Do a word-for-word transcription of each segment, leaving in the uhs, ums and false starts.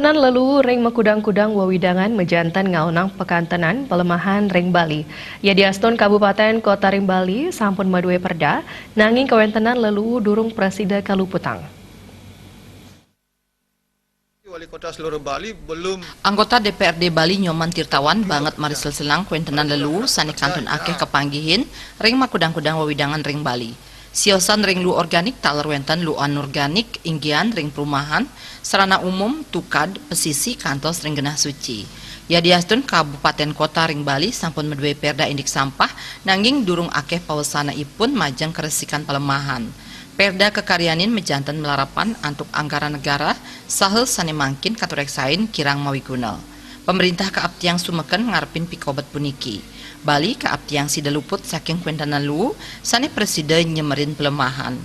Nan lelu ring makudang-kudang wewidangan majanten ngaonang pakantenan pelemahan ring Bali. Yadiastun kabupaten kota ring Bali sampun madué perda, nanging kawéntenan lelu durung prasida kaluputang. Wali kota seluruh Bali belum. Anggota D P R D Bali Nyoman Tirtawan banget maris lelselang kawéntenan lelu sané kantun akéh kapanggihin ring makudang-kudang wewidangan ring Bali. Siosan ring lelu organik taler wénten lelu anorganik, inggihan ring perumahan, sarana umum, tukad, pesisi, kantos ring genah suci. Yadiastun kabupaten kota ring Bali sampun madué perda indik sampah, nanging durung akéh pawesanaipun majeng karesikan pelemahan. Perda kakaryanin majanten malarapan antuk anggaran negara, saha sané mangkin katureksain kirang mawiguna. Pamréntah kaaptiang sumeken ngarepin pikobet puniki. Bali kaaptiang sida luput saking kawéntenan lelu sané prasida nyemerin pelemahan.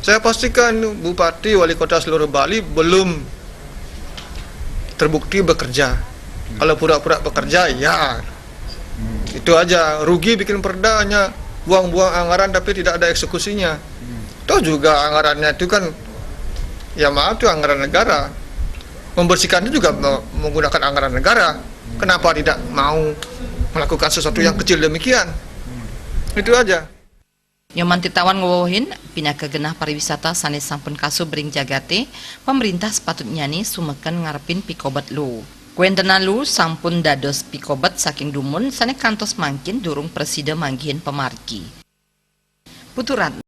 Saya pastikan Bupati, Wali Kota seluruh Bali belum terbukti bekerja. Kalau pura-pura bekerja, ya. Itu aja, rugi bikin perda, hanya buang-buang anggaran tapi tidak ada eksekusinya. Toh juga anggarannya itu kan, ya maaf, itu anggaran negara. Membersihkan itu juga me-, menggunakan anggaran negara. Kenapa tidak mau melakukan sesuatu yang kecil demikian? Itu aja. Nyoman Tirtawan ngwewehin, pinaka genah pariwisata sané sampun kasub ring jagaté, pamréntah sepatutnyané sumeken ngarepin pikobet lelu. Kawéntenan lelu sampun dados pikobet saking dumun sané kantos mangkin durung prasida manggihin pamargi. Putu Ratna.